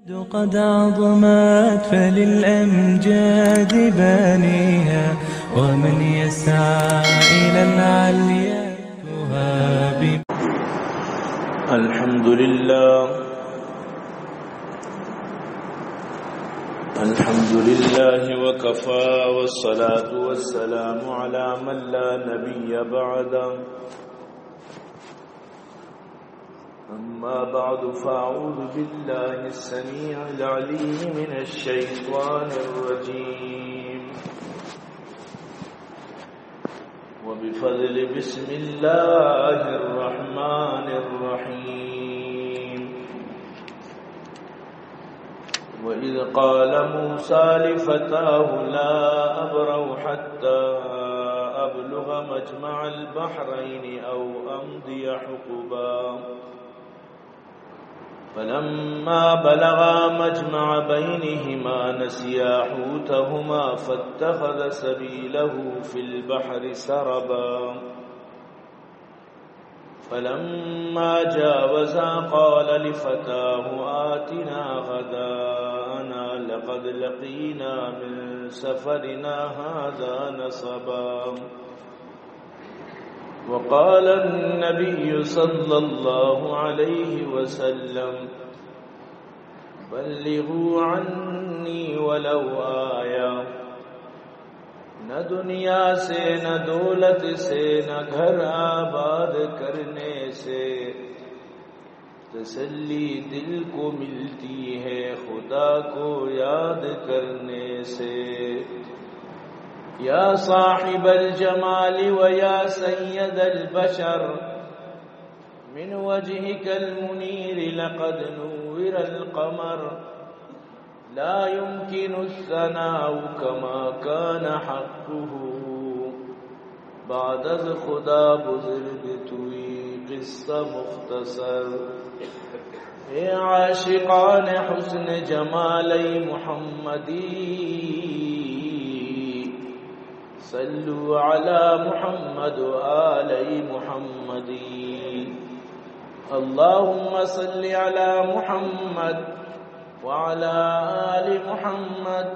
قد عظمت فللأمجاد بانيها، ومن يسعى إلى العليا يهاب. الحمد لله. الحمد لله وكفى، والصلاة والسلام على من لا نبي بعده. أما بعد، فأعوذ بالله السميع العليم من الشيطان الرجيم. وبفضل بسم الله الرحمن الرحيم. وإذ قال موسى لفتاه لا أبرح حتى أبلغ مجمع البحرين أو أمضي حقبا. فلما بلغا مجمع بينهما نسيا حوتهما فاتخذ سبيله في البحر سربا. فلما جاوزا قال لفتاه آتنا غداءنا لقد لقينا من سفرنا هذا نصبا. وقال النبي صلى الله عليه وسلم: بلغوا عني ولو آية. نہ دنیا سے، نہ دولت سے، نہ گھر آباد کرنے سے تسلی دل کو ملتی ہے خدا کو یاد کرنے سے. يا صاحب الجمال ويا سيد البشر، من وجهك المنير لقد نور القمر، لا يمكن الثناء كما كان حقه. بعد از خدا بزرگ توئی، قصہ مختصر. اے عاشقان حسن جمال محمدی، صلوا على محمد وآل محمد. اللهم صل على محمد وعلى آل محمد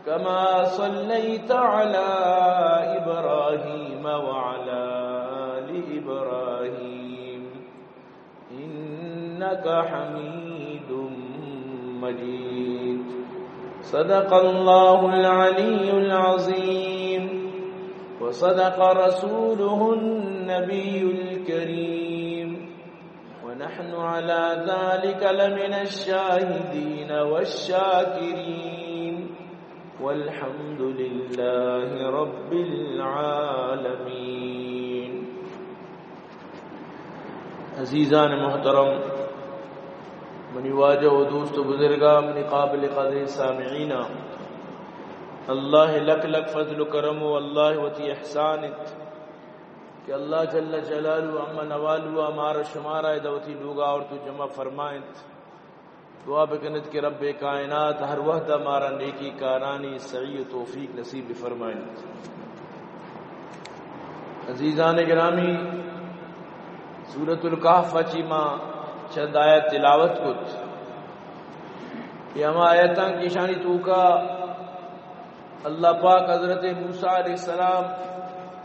كما صليت على إبراهيم وعلى آل إبراهيم إنك حميد مجيد. صدق الله العلي العظيم وصدق رسوله النبي الكريم ونحن على ذلك لمن الشاهدين والشاكرين والحمد لله رب العالمين. عزیزان محترم، منی واجہ و دوست و بزرگاں، منی قابل قدریں سامعیناں، اللہ لک لک فضل و کرم و اللہ وتی احسان انت کہ اللہ جل جلالہ عم نوالہ مارا شمارا ادا وتی لوگا آورت و جمع فرمائنت۔ دعا بکنت کہ رب کائنات ہر وہد مارا نیکی کارانی سعی و توفیق نصیب بفرمائنت۔ عزیزان گرامی، سورۃ الکہف چی ما چند آیت تلاوت کت۔ یہ ہما آیتاں کہ اشانی توکا اللہ پاک حضرت موسیٰ علیہ السلام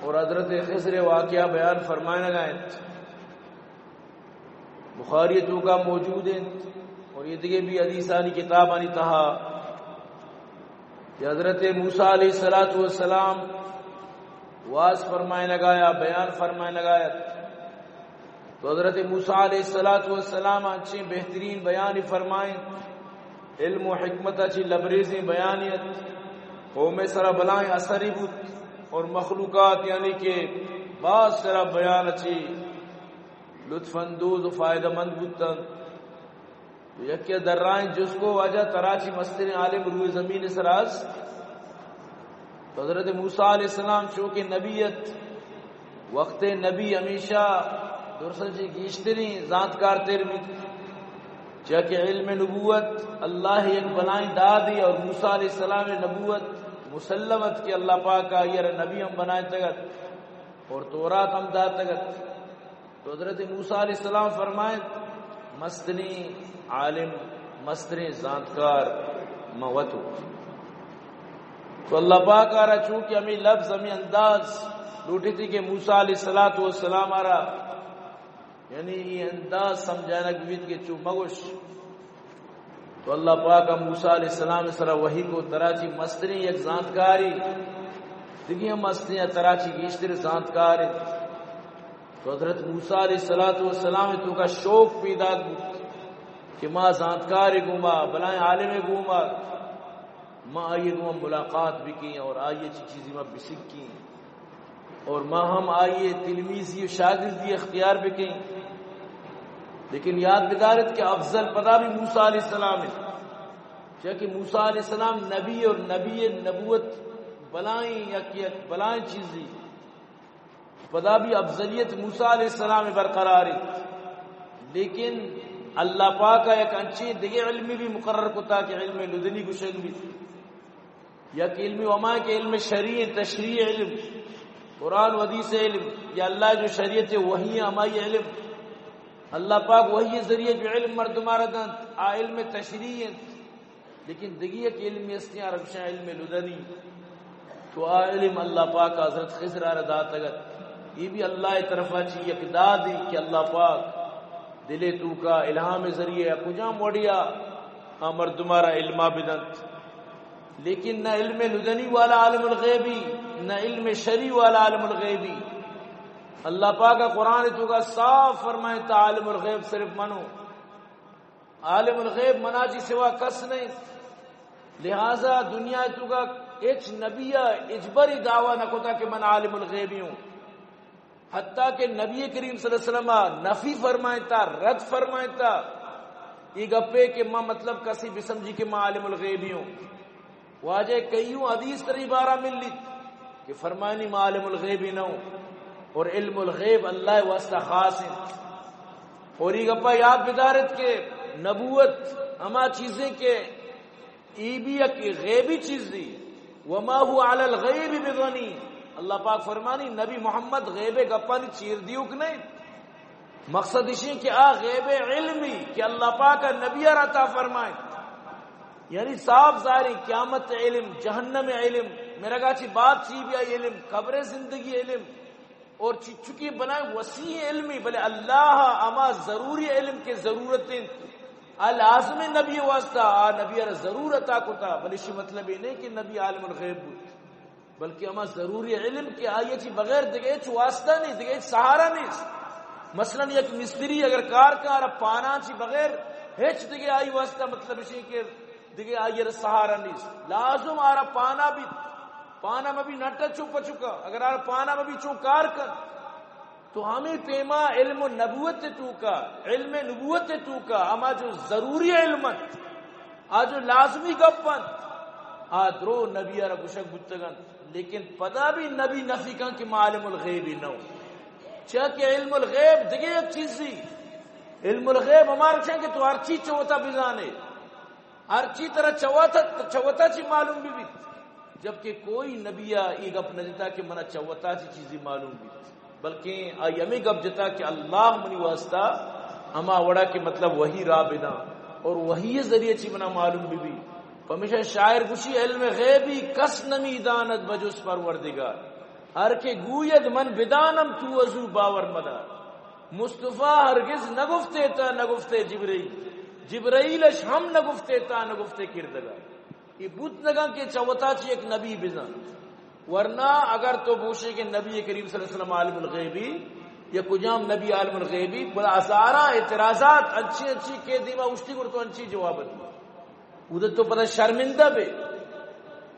اور حضرت خضر واقعہ بیان فرمائنگا انت۔ بخاری توکا موجود انت اور یہ دگہ بھی حدیثانی کتابانی تہا کہ حضرت موسیٰ علیہ الصلوۃ والسلام واز فرمائنگا یا بیان فرمائنگا ات۔ تو حضرت موسیٰ علیہ الصلوۃ والسلام انچیں بہترین بیانی فرمائیں، علم و حکمت چی لبریزیں بیانی ات، قوم سرا بلائیں اثری بوت اور مخلوقات یعنی کہ باز سرا بیان چی لطف اندوز و فائدہ مند بوتن۔ تو یکے درائیں جست کو، واجہ ترا چی مستریں عالم روئے زمین سرا است؟ تو حضرت موسیٰ علیہ السلام چونکہ نبی ات، وقت نبی ہمیشہ درساں چی گیشتریں زانتکار تر بیت، چیا کہ علم نبوت اللہ یک بلائیں دادے اور موسیٰ علیہ السلام نبوت مسلم ات کہ اللہ پاک آئی را نبی ہم بنائینتگ ات اور تورات ہم داتگ ات۔ تو حضرت موسیٰ علیہ السلام فرمائیں، مستریں عالم مستریں زانتکار من وت اوں۔ تو اللہ پاک ءَ را چونکہ ہمے لفظ، ہمے انداز لوٹیتی کہ موسیٰ علیہ الصلوۃ والسلام ءَ را، یعنی اے انداز سمجھائینگ بیت کہ چو مگوش۔ تو اللہ پاک ءَ موسیٰ علیہ السلام ءِ سرا وحی کو، ترا چی مستریں یک زانتکاری، دگہ ہم مستریں، ترا چی گیشتر زانتکار انت۔ تو حضرت موسیٰ علیہ الصلوۃ والسلام ءِ توکا شوق پیداک بوت کہ ما زانتکارے گوما، بلائیں عالمے گوما، ما آئی گوما ملاقات بکیں اور آئی چی چیزی ما بسکیں اور ما ہم آئی تلمیذی و شاگردی اختیار بکیں۔ لیکن یاد بدارت کہ افضل پدا بھی موسیٰ علیہ السلام ہے، چیا کہ موسیٰ علیہ السلام نبی اور نبی نبوت بلائیں یک یک بلائیں چیزی، پدا بھی افضلیت موسیٰ علیہ السلام برقرار انت۔ لیکن اللہ پاک ءَ یک انچیں دگہ علمی بھی مقرر کتا کہ علم لدنی گشگ بیت۔ یک علمی ہما کہ علم شرعی، تشریعی علم، قرآن و حدیث علم، یا اللہ جو شریعت وحی ہمائی علم۔ اللہ پاک وحی ذریعہ جو علم مردمارا دنت، آ علم تشریعی انت۔ لیکن دگہ یک علمی ہستی آ را گشاں علم لدنی۔ تو آ علم اللہ پاک حضرت خضر ءَ را داتگ ات۔ اے بھی اللہ ءِ طرفا چی یک دادے کہ اللہ پاک دل ءِ توکا الہام ءِ ذریعہ یا کجام وڑیا آ مردمارا علما بدنت۔ لیکن نہ علم لدنی والا عالم الغیبی، نہ علم شرعی والا عالم الغیبی۔ اللہ پاک ءَ قرآن ءِ توکا صاف فرمائتا، عالم الغیب صرف من اوں۔ عالم الغیب منا چی سوا کس نہ انت۔ لہذا دنیا ءِ توکا ہچ نبی ءَ ہچبری دعویٰ نہ کتا کہ من عالم الغیبی اوں۔ حتیٰ کہ نبی کریم صلی اللہ علیہ وسلم ءَ نفی فرمائتا، رد فرمائتا، اے گپے کہ ما مطلب کسی بسمجھی کہ ما عالم الغیبی اوں۔ واجہ کئیوں حدیث ترا اے بارہ ملیت کہ فرمائنی ما عالم الغیبی نہ اوں، اور علم الغیب اللہ ءِ واسطہ خاص انت۔ اور اے گپا یاد بدارت کہ نبوت ہما چیزیں کہ اے بھی یک غیبی چیزی، وما هو علی الغیب بضنین۔ اللہ پاک فرمانی نبی محمد غیب گپانی چیر دیوک نہیں۔ مقصد اشی کہ آ غیب علمی کہ اللہ پاک نبی ءَ را عطا فرمائے، یعنی صاف ظاہر ہے، قیامت علم، جہنم علم، مرگا چی بعد چی بیا علم، قبر زندگی علم، اور چی چکی بنائے وسیع علمی، بلے اللہ ہما ضروری علم کہ ضرورت انت، آ لازم نبی واسطہ، آ نبی ءَ را ضرور عطا کتا، بلے اشی مطلب اے نہیں کہ نبی عالم الغیب بوت۔ بلکہ ہما ضروری علم کہ آئی چی بغیر دگہ ہچ واسطہ نہیں، دگہ ہچ سہارا نہیں۔ مثلاً یک مستری اگر کار کار پانا چی بغیر ہچ دگہ آئی واسطہ مطلب اسی کہ دگہ آئی را سہارا نہیں۔ لازم آرا پانا بھی، پانا میں بھی نٹا چو پچکا، اگر آرا پانا میں بھی چو کار کن۔ تو ہمیں پیما علم و نبوت توکا، علم نبوت توکا، ہما جو ضروری علم انت، آ جو لازمی گپ انت، آ درو نبی ءَ را گوشگ بوتگ انت، لیکن پدا بھی نبی نفی کن کہ ما عالم الغیبی نہ اوں۔ چیا کہ علم الغیب دگہ یک چیزی، علم الغیب ہما رکشن کہ تو ہر چیز چوتا بزانے، ہر چیز ترا چوتا، چوتا چی معلوم بھی بیت۔ جبکہ کوئی نبی ءَ اے گپ نہ جتا کہ منا چوتا چی چیزی معلوم بیت، بلکیں آئی ہمے گپ جتا کہ اللہ منی واسطہ ہما وڑا کہ مطلب وحی را بداں اور وحی ذریعہ چی منا معلوم بہ بی۔ پمیشا شاعر گوشی، علم غیبی کس نمی داند بجز پروردگار، ہر کہ گوید من بدانم تو ازو باور مدار۔ مصطفی ہرگز نگفتے تا نگفتے جبرئیل، جبرئیلش ہم نگفتے تا نگفتے کردگار۔ اے بوت نہ کنت کہ چہ وتا چہ یک نبی بزانت۔ ورنہ اگر تو بوشے کہ نبی کریم صلی اللہ علیہ وسلم عالم الغیبی یا کجام نبی عالم الغیبی، بلا ہزاراں اعتراضات انچی انچی کہ دیما اوشتی گر تو انچی جواب دی۔ اود تو پدا شرمندہ بے۔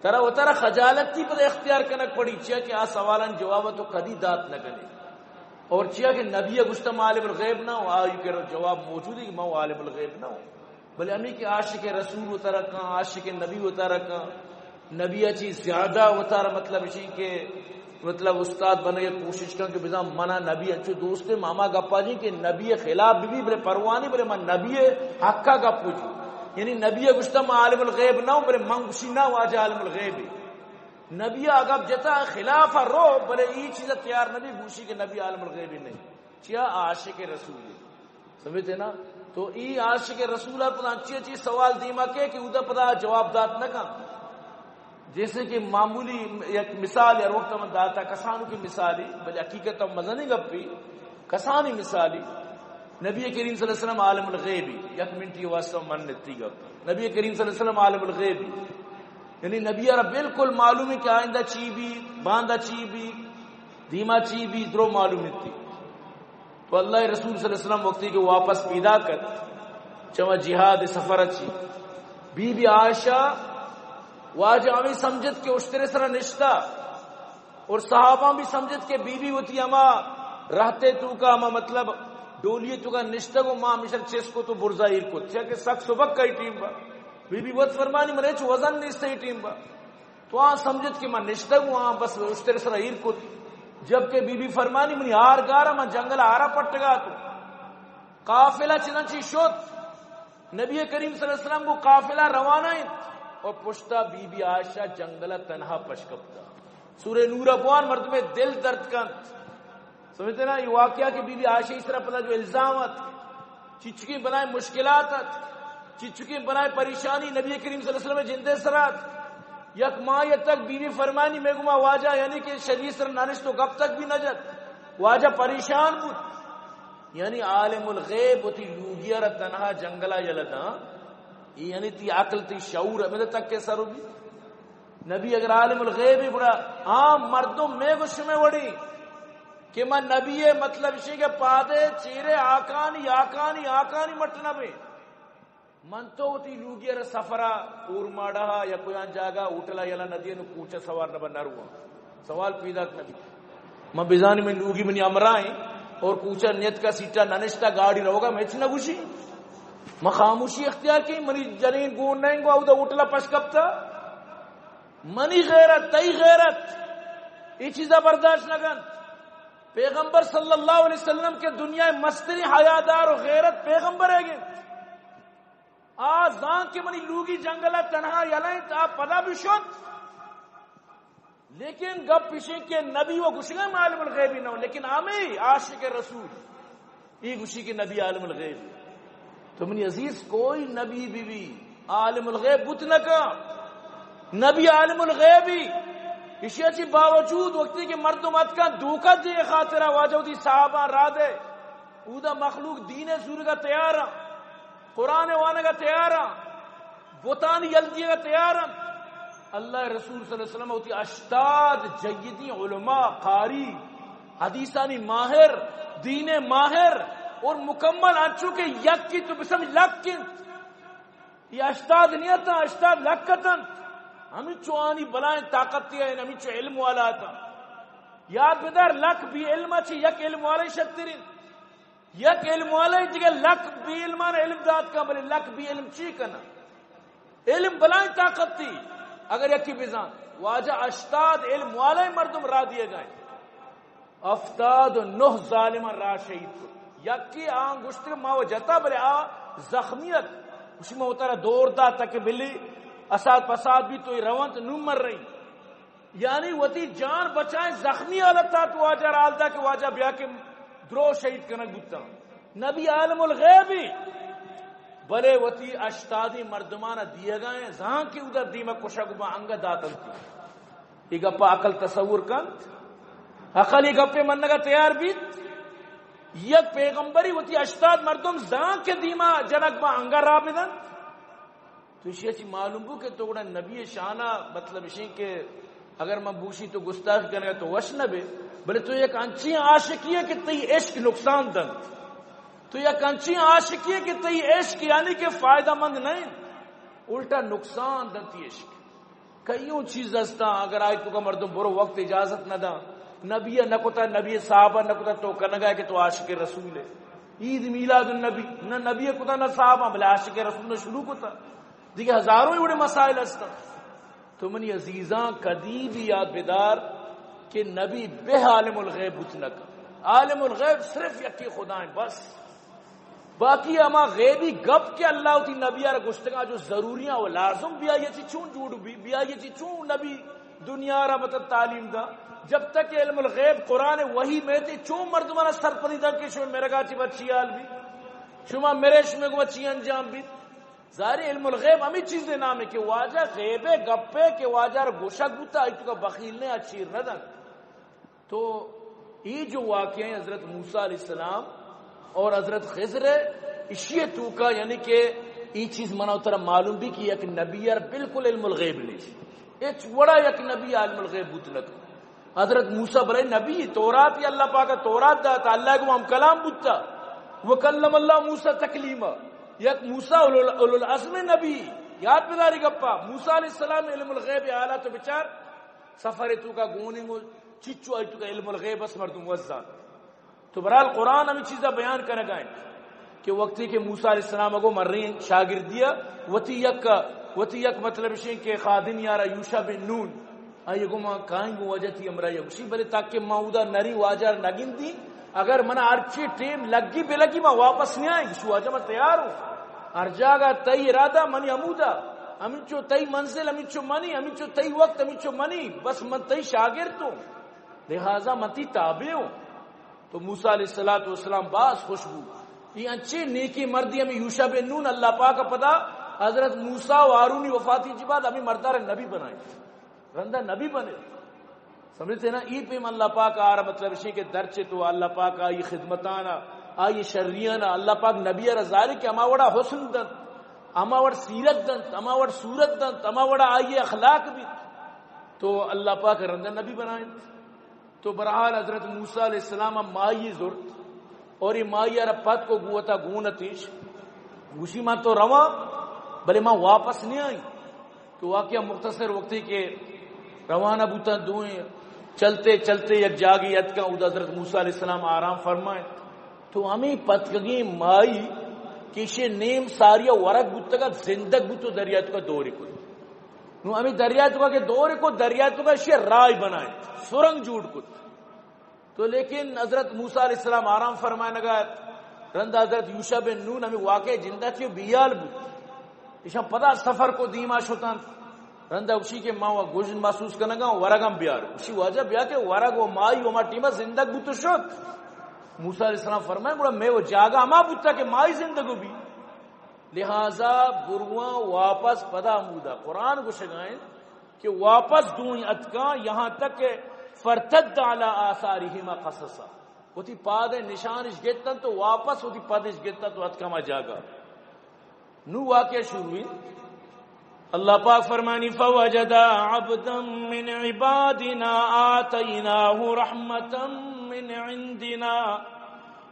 ترا وتارا خجالتی پدا اختیار کنگ پڑی، چیا کہ آ سوالان جواب تو کدی دات نہ کنے۔ اور چیا کہ نبی گوشتا ما عالم الغیب نہ ہوں، آئی کہ جواب موجود ہے کہ ما عالم الغیب نہ ہوں۔ بلے ہمیں کہ عاشق رسول وتارا کن، عاشق نبی وتارا کن، نبی ء چی زیادہ وتارا مطلب اسی کہ مطلب استاد بنگ ء کوشش کن کہ بزاں منا نبی انچو دوست ہے، ما ہما گپا جی کہ نبی ء خلاف بہ بی بلے پرواہ نہیں، بلے من نبی ء حقا گپ جی۔ یعنی نبی ء گوشتا ما عالم الغیب نہ ہوں، بلے من گوشی نہ واجہ عالم الغیب ہے۔ نبی ء گپ جتا خلاف رو، بلے ای چیز تیار نبی گوشی کہ نبی عالم الغیب نہیں۔ چیا؟ عاشق رسول ہے۔ سمجھتے نا؟ تو ای عاشق رسول ءَ پدا انچی انچی سوال دیما کئے کہ اودا پدا جواب دات نہ کن۔ جیسے کہ معمولی یک مثال ہر وقت من داتا، کسانو کی مثالی، بلے حقیقت ہم مزنیں گپی، کسانی مثالی۔ نبی کریم صلی اللہ علیہ وسلم عالم الغیبی، یک منٹی واسطہ من نتی گپ۔ نبی کریم صلی اللہ علیہ وسلم عالم الغیبی، یعنی نبی را بالکل معلوم ہے کہ آئندہ چی بی، باندا چی بی، دیما چی بی، درو معلوم نتی۔ تو اللہ رسول صلی اللہ علیہ وسلم وقتی کہ واپس پیدا کت، چما جہاد سفر چی، بی بی عائشہ واجہ ہمیں سمجھت کہ اشترے سرا نشتا، اور صحابہ بھی سمجھت کہ بی بی وتی ہما رہتے تو کا ہما مطلب ڈولیے تو کا نشتگ و ما ہمیشہ چس کو تو برزا ایر کو، چیا کہ سک سبک کئی ٹیم با۔ بی بی وت فرمانی من ہچ وزن نیست ای ٹیم با۔ تو آ سمجھت کہ من نشتگ ہوں، آ بس اشتر سرا ایر کت۔ جبکہ بی بی فرمانی منی ہار گارا من جنگل آرا پٹگا تو۔ قافلہ چنانچہ شد۔ نبی کریم صلی اللہ علیہ وسلم کو قافلہ روانہ انت اور پشتا بی بی عائشہ جنگل تنہا پشکپتا۔ سورہ نور بوان مردم دل درد کنت۔ سمجھتے نا، یہ واقعہ کہ بی بی عائشہ اس طرح پتا جو الزام ات، چچکی بنائے مشکلات ات، چچکی بنائے پریشانی نبی کریم صلی اللہ علیہ وسلم جندے سرات۔ یک ماہ تک بی بی فرمانی میں گما واجہ یعنی کہ شریع سر نانش تو گپ تک بھی نہ جت۔ واجہ پریشان بود۔ یعنی عالم الغیب وتی لوگی را تنہا جنگلا یلہ داں۔ یہ یعنی تی عقل تی شعور ہے، مدد تک کے سر بھی۔ نبی اگر عالم الغیب ہی گڑا عام مردم میں گو شمے وڑی کہ من نبی ہے، مطلب اسی کہ پادے چیرے آکانی، آکانی، آکانی مٹ نہ بے۔ من تو وتی لوگی را سفرا اورماڑا یا کوئی آن جاگا ہوٹلا یلا ندی نو کوچہ سوار نہ بن نہ رواں۔ سوال پیدا نہ بی۔ من بزانی من لوگی منی ہمراہ ہیں اور کوچہ نیت کا سیٹا ننشتا گاڑی روگا میں ہچ نہ گوشی۔ من خاموشی اختیار کی، منی جنین گون نہیں گو اودا ہوٹلا پش کپتا۔ منی غیرت، تئی غیرت، یہ چیزا برداشت نہ کنت۔ پیغمبر صلی اللہ علیہ وسلم کے دنیا مستری حیادار و غیرت پیغمبر ہے گے۔ آ زان کہ منی لوگی جنگل ء تنہا یلہ انت، آ پدا بھی شت۔ لیکن گپ اشیں کہ نبی و گشگا عالم الغیبی نہ، لیکن ہمیں عاشق رسول ای گشی کہ نبی عالم الغیب۔ تو منی عزیز، کوئی نبی بی بی عالم الغیب بوت نہ کن۔ نبی عالم الغیبی۔ اشیا چی باوجود وقتی کہ مردم اتکا دھوکہ دے خاطرا واجہ وتی صحابہ را دے، اودا مخلوق دین زورگا تیار ہیں۔ قرآن وانگا تیار ہیں، بتانی یل دیگا تیار ہیں۔ اللہ رسول صلی اللہ علیہ وسلم وتی ہشتاد جیدی علماء، قاری، حدیثانی ماہر، دین ماہر اور مکمل انچو کہ یکی تو بسمجھ لک انت۔ یہ ہشتاد نیت ہیں، ہشتاد لک اتن۔ ہمیں چو آنی بلائیں طاقت ہیں، ہمیں چو علم والا اتن۔ یاد بدار، لک بی علم چی یک علم والے شترین۔ یک علم والے دیگہ لک بی علمان علم دات کا، بلے لک بی علم چی کنا؟ علم بلائیں طاقت تھی، اگر یکی بزان۔ واجہ ہشتاد علم والے مردم را دیے گئے، ہفتاد و نہ ظالمان را شہید کو۔ یکی آن گشت کہ ما و جتا، بلے آ زخمیت، اسی ما اتارا دور دا تک بلی اسات پسات بھی تو روانت نو مر رہی۔ یعنی وتی جان بچائیں، زخمی حالت ات، واجہ را حال دا کہ واجہ بیا کہ درو شہید کنگ بوتاں۔ نبی عالم الغیبی، بلے وتی ہشتادی مردمان دیگا ہیں، زان کہ ادھر دیما کشگ با انگا داتنتی۔ یہ گپا عقل تصور کنت؟ عقل یہ گپے منگا تیار بیت؟ یک پیغمبری وتی ہشتاد مردم زان کہ دیما جنگ با انگا را بدنت؟ تو اشی چی معلوم بو کہ تو گڑا نبی شانا، مطلب اشی کہ اگر من بوشی تو گستاخی کنگا تو وش نہ بے، بلے تو یک انچی عاشقی ہے کہ تئی عشق نقصان دنت۔ تو یک انچی عاشقی ہے کہ تئی عشق یعنی کہ فائدہ مند نہیں، الٹا نقصان دنت تئی عشق۔ کئیوں چیز ہستاں، اگر آئی تو کا مردم برو وقت اجازت نہ داں، نبی نہ کتا، نبی صحابہ نہ کتا، تو کنگا کہ تو عاشق رسول ہے۔ عید میلاد النبی، نہ نبی کتا نہ صحابہ، بلے عاشق رسول نے شروع کتا۔ دیگہ ہزاروں وڑے مسائل ہستاں۔ تو منی عزیزاں، کدی بھی یاد بدار کہ نبی بہ عالم الغیب بوت نہ کن۔ عالم الغیب صرف یکی خدا ہیں بس۔ باقی ہما غیبی گپ کہ اللہ وتی نبی آرا گشتگا جو ضروری ہیں و لازم، بیا یہ چی چون جوڑ بی، بیا یہ چی چون نبی دنیا را مطلب تعلیم دا۔ جب تک علم الغیب قرآن وحی میں تے چون مردمانا سرپدی دا کہ شو مرگا چی بچی حال بھی۔ شما مرے، شمے گوما چی انجام بیت؟ ظاہر علم الغیب ہمیں چیزے نام ہے کہ واجہ غیبے گپے کہ واجہ را گوشگ بوتا، آئی توکا بخیل نے، آ چیر نہ دنت۔ تو یہ جو واقعہ ہیں حضرت موسیٰ علیہ السلام اور حضرت خضر ہے، اشی توکا یعنی کہ یہ چیز منا ترا معلوم بھی کہ یک نبی یار بالکل علم الغیب نہیں، ہچ وڑا یک نبی علم الغیب بوت نہ۔ حضرت موسیٰ بلے نبی، تورات یا اللہ پاک تورات داتا، اللہ کو ہم کلام بوتا، وکلم اللہ موسیٰ تکلیما، یک موسیٰ اولو، اولو العزم نبی۔ یاد بداری گپا، موسیٰ علیہ السلام علم الغیب اعلیٰ تو بچار، سفر توکا گونی مو چچو آئی توکا علم الغیب اس مردم وزان۔ تو بہرحال قرآن ہمیں چیزا بیان کنگا انت کہ وقتی کہ موسیٰ علیہ السلام اگو مرین شاگردیا، وتی یک، وتی یک مطلب شین کہ خادم یارا یوشع بن نون، آئی گو ما کائیں گو واجہ تی ہمراہ یا گوشی، بلے تاکہ ما اودا نری واجہ نگندی، اگر منا ہرچی ٹیم لگی بلگی ما واپس نہیں آئیں، گوشی واجہ ما تیار ہوں، ہر جاگہ تئی ارادہ منی ہمودا، ہمینچو تئی منزل ہمینچو منی، ہمینچو تئی وقت ہمینچو منی، بس من تئی شاگرد ہوں، لہذا من تی تابع ہوں۔ تو موسیٰ علیہ الصلوۃ والسلام باز خوش بو۔ یہ انچے نیکی مردی ہمیں یوشع بن نون اللہ پاک پدا حضرت موسیٰ و ہارونی وفاتی جی بعد ہمیں مردار نبی بنائیں۔ رندا نبی بنے۔ سمجھتے نا؟ ای پیم اللہ پاک آرا مطلب شی کہ درچے تو اللہ پاک آئی خدمتانا، آئی شریانا، اللہ پاک نبی آرا ظاہر کہ ہما وڑا حسن دنت، ہما وڑ سیرت دنت، ہما وڑ صورت دنت، ہما وڑا آئی اخلاق بیت۔ تو اللہ پاک رندا نبی بنائیں۔ تو بہرحال حضرت موسیٰ علیہ السلام ہم مائی زرت اور یہ مائی آرا پت کو گوتا گون اتیش، گوشی من تو رواں، بلے من واپس نہیں آئی۔ تو واقعہ مختصر وقتی کہ روانہ بوتاں دوئیں، چلتے چلتے یک جاگے اتکاں، اود حضرت موسیٰ علیہ السلام آرام فرمائیں۔ تو ہمیں پتکگیں مائی کہ شے نیم ساریا ورگ بوتگا زندگ بوت و دریا توکا دوری کو۔ نو ہمیں دریا توکا کہ دور کو، دریا توکا شے رائے بنائیں، سرنگ جوڑ کت۔ تو لیکن حضرت موسیٰ علیہ السلام آرام فرمائنگا ات۔ رند حضرت یوشع بن نون ہمیں واقعہ جندا چیو بیال بود۔ ایشان پدا سفر کو دیما شتن۔ رند اوشی کہ ما و گژن محسوس کنگا ورگم بیار۔ اوشی واجہ بیا کہ ورگ و مائی و ما ٹیما زندگ بوت و شت۔ موسیٰ علیہ السلام فرمائے، گڑا میں و جاگہ ہما بوتا کہ مائی زندگ بی۔ لہذا برواں واپس پدا ہمودا۔ قرآن گوشگائیں کہ واپس دوئیں اتکاں، یہاں تک کہ فرتد علی آثارہما قصصا، وتی پاد نشانش گتن تو واپس وتی پدش گتن تو اتکاں ما جاگہ۔ نو واقعہ شروع انت۔ اللہ پاک فرمانی، فوجدا عبدا من عبادنا آتیناہ رحمتا من عندنا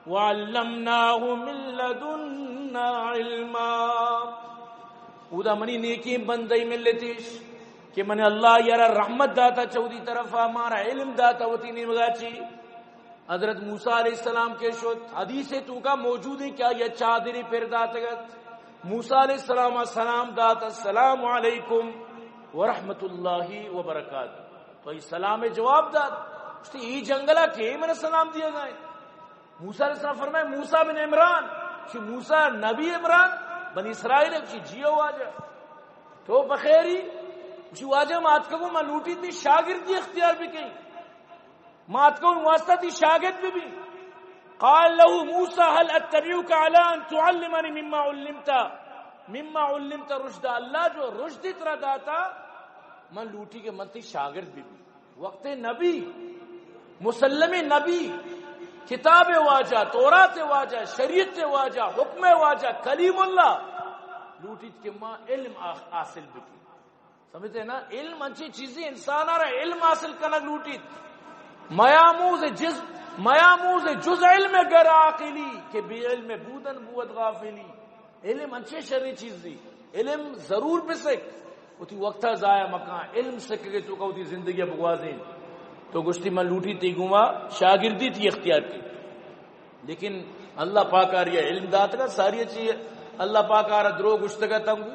وعلمناہ من لدنا علما۔ اودا منی نیکیں بندئی ملتش کہ من اللہ یارا رحمت داتا چودی طرفا، مارا علم داتا وتی نیمگا چی۔ حضرت موسیٰ علیہ السلام کے شد، حدیث توکا موجود ہیں کہ آئی چادری پر داتگت۔ موسیٰ علیہ السلام سلام دات، السلام علیکم ورحمۃ اللہ وبرکاتہ۔ تو یہ سلام جواب دات، گوشتی، ای جنگلا کہ من سلام دیا گئے؟ موسیٰ علیہ السلام فرمائے، موسیٰ بن عمران۔ چی موسیٰ نبی عمران بنی اسرائیل ہے؟ چی جیو واجہ، تو بخیری؟ چی واجہ ما اتکگوں، ما لوٹی تی شاگردی اختیار بکیں، ما اتکگوں واسطہ تی شاگرد ببی۔ قال له موسیٰ هل اتبعك على ان تعلمني مما علمت، مما علمت رشدا۔ اللہ جو رشدی ترا داتا، من لوٹی کہ من تی شاگرد ببی۔ وقت نبی، مسلم نبی، کتاب واجہ، تورات واجہ، شریعت واجہ، حکم واجہ، کلیم اللہ، لوٹیت کہ ما علم آخ-، حاصل بکی۔ سمجھتے نا؟ علم انچی چیزی انسان آرا علم حاصل کنگ لوٹیت۔ میاموز جز، میاموز جز علم گر عاقلی، کہ بے علم بودن بود غافلی۔ علم انچیں شریں چیزے، علم ضرور بسک، وتی وقتا ضائع مکاں، علم سکگے توکا وتی زندگی بگوازیں۔ تو گوشتی من لوٹی تی گوما شاگردی تی اختیار کی۔ لیکن اللہ پاک آریا علم داتگا، ساری چی اللہ پاک آرا درو گشتگا تنگو۔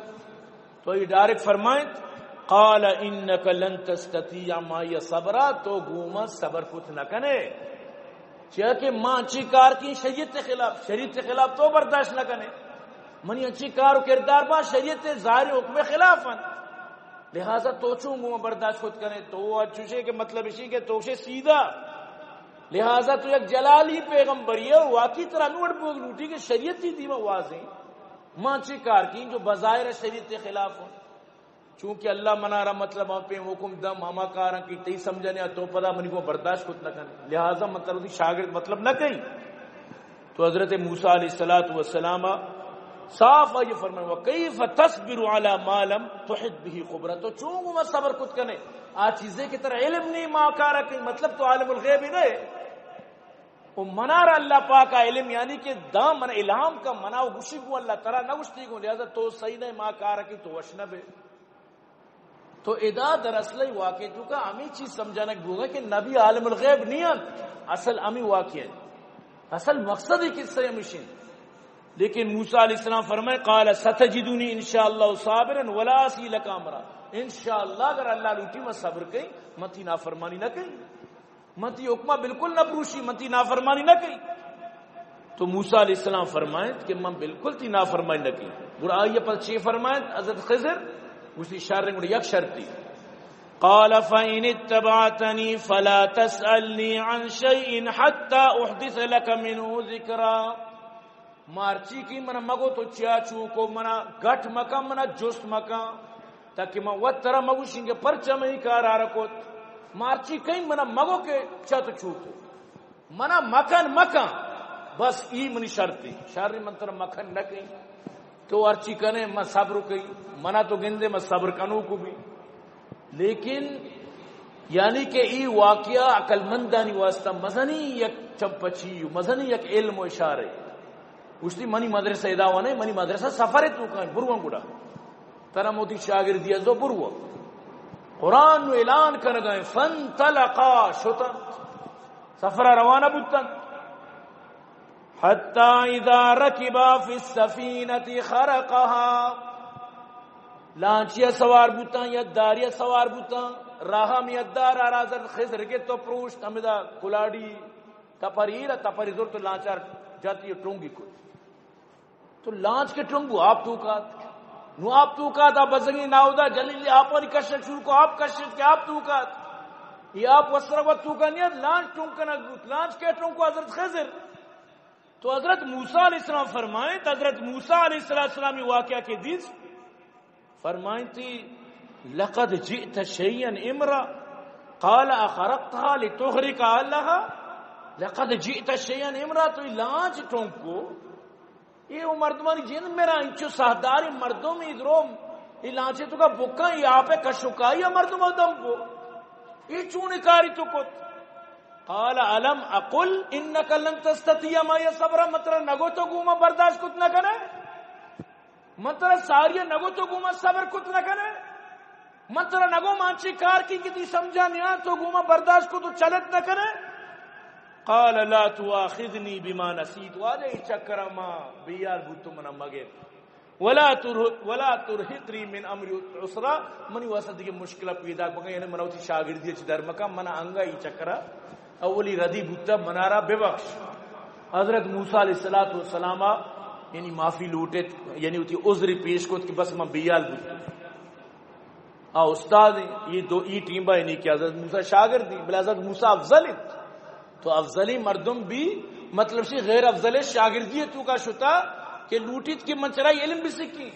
تو یہ ڈائریکٹ فرمائیں، قال انک لن تستطیع معی صبرا، تو گوما صبر کت نہ کنے۔ چیا کہ ما انچی کار کی شریعت خلاف، شریعت خلاف تو برداشت نہ کنے۔ منی انچی کار و کردار با شریعت ظاہر حکم خلاف ہیں۔ لہذا تو چون گوں برداشت کت کنے؟ تو چوشے کہ مطلب اشی کہ تو شے سیدھا۔ لہذا تو یک جلالی پیغمبری ئے اور واقعی ترا ہمے وڑ بوگ لوٹی کہ شریعت تی دیما واضح ایں۔ ما چے کار کیں جو بظاہر شریعت خلاف ہوں؟ چونکہ اللہ منا را مطلب ہم پہ حکم دم ہما کاراں کہ تئی سمجھنے آ تو پدا منی کو برداشت کت نہ کن، لہذا من ترا وتی شاگرد مطلب نہ کہیں۔ تو حضرت موسیٰ علیہ الصلوۃ والسلام صاف آئی فرمائے، وکیف تصبر علی ما لم تحط به خبرا، تو چون گما صبر کت کنے آ چیزے کہ ترا علم نہیں ما کارا کہیں، مطلب تو عالم الغیب ہی نہ ئے۔ و منا را اللہ پاک آ علم، یعنی کہ داں من الہام کا منا و گوشی گو اللہ ترا نہ گوشتی گو، لہذا تو صحیح نہ ئے ما کارا کہیں، تو وش نہ بے۔ تو ادا در اصل ای واقعہ تو کا ہمیں چیز سمجھانا بوگا کہ نبی عالم الغیب نہیں انت، اصل ہمیں واقعہ ہے، اصل مقصد ہی قصہ ہمیش انت۔ لیکن موسیٰ علیہ السلام فرمائے، قال ستجدنی ان شاء اللہ صابرا ولا اعصی لک امرا، ان شاء اللہ اگر اللہ لوٹی میں صبر کہیں، من تی نافرمانی نہ کہیں۔ من تی حکمہ بالکل نہ پروشی، من تی نافرمانی نہ کئی۔ تو موسیٰ علیہ السلام فرمائنت کہ من بالکل تی نافرمانی نہ کئی۔ گڑا آئی پد چے فرمائنت حضرت خضر؟ گوشتی شر، گڑا یک شرطی۔ قال فإن اتبعتنی فلا تسألنی عن شیء حتی احدث لک منه ذکرا۔ مارچی کی منا مگو تو چیا چوکو، منا گٹ مکن، منا جست مکن، تاکہ من وت ترا مگوشیں کہ پرچا من ای کار آرا کت۔ مارچی کئی منا مگو کہ چیا تو چوکو، منا مکن مکن، بس ای منی شرطی۔ شر من ترا مکن نہ کئی، تو ہرچی کنے من صبر کئی، منا تو گندے من صبر کنوکو بی۔ لیکن یعنی کہ ای واقعہ عقل مندانی واسطہ مزنی یک چمپچی و مزنی یک علم و اشارے۔ گوشتی منی مدرسہ ادا ونے، منی مدرسہ سفر توکا ایں، برواں گڑا۔ ترا موتی شاگردی ازو برواں۔ قرآن نو اعلان کنگا ایں، فانطلقا، شتن۔ سفر روانہ بوتن۔ حتی اذا رکبا فی السفینۃ خرقها، لانچیا سوار بوتاں یا داریا سوار بوتاں، راہ ہم یا دار آرا حضرت خضر گپت و پروشت، ہمدا کلاڑی تپری را، تپری زرت و لانچار جاتی ٹونگی کت۔ تو لانچ کے ٹونگو آپ توکات، نو آپ توکات، آ بزگیں ناودا جلیل آپانی کشک شروع کو، آپ کشت کہ آپ توکات، یہ آپ وسرا وت توکا نہیں، لانچ ٹونگ کنگ بوت، لانچ کے ٹونگو حضرت خضر۔ تو حضرت موسیٰ علیہ السلام فرمائیں، تو حضرت موسیٰ علیہ السلام یہ واقعہ کے دیس فرمائیں تھی، لقد جئت شیئا امرا، قال اخرقتها لتغرق اهلها، لقد جئت شیئا امرا، تو یہ لانچ ٹونکو، یہ وہ مردمانی جند میرا انچو ساہدار مردم ادرو، یہ لانچے تو کا بکا، یہ آپ کشوکائی مردم دم کو، یہ چون کاری تو کت؟ قال الم اقل انک لن تستطیع معی صبرا، من ترا نگو تو گوما برداشت کت نہ کنے؟ من ترا ساری نگو تو گوما صبر کت نہ کنے؟ من ترا نگو مانچی کار کی کہ تی سمجھا نیا تو گوما برداشت کو تو چلت نہ کنے؟ قال لا تؤاخذنی بما نسیت، واجہ ای چکرا ما بیار بوتو منا مگے۔ ولا ترهق، ولا ترهقنی من امری عسرا، منی واسطہ دیگہ مشکل پیدا مکن، یعنی من وتی شاگردی چ در مکن، من انگا ای چکرا اولی ردی بوتا، منارا ببخش۔ حضرت موسیٰ علیہ الصلوۃ والسلام یعنی معافی لوٹت، یعنی وتی عذر پیش کت کہ بس من بیال بوت۔ آ استاد ہیں، یہ دو ای ٹیم با، یعنی کہ حضرت موسیٰ شاگرد ہیں، بلے حضرت موسیٰ افضل ہیں۔ تو افضلی مردم بھی، مطلب سی غیر افضل شاگردی توکا شتا کہ لوٹیت کہ من چرائی علم بھی سکی۔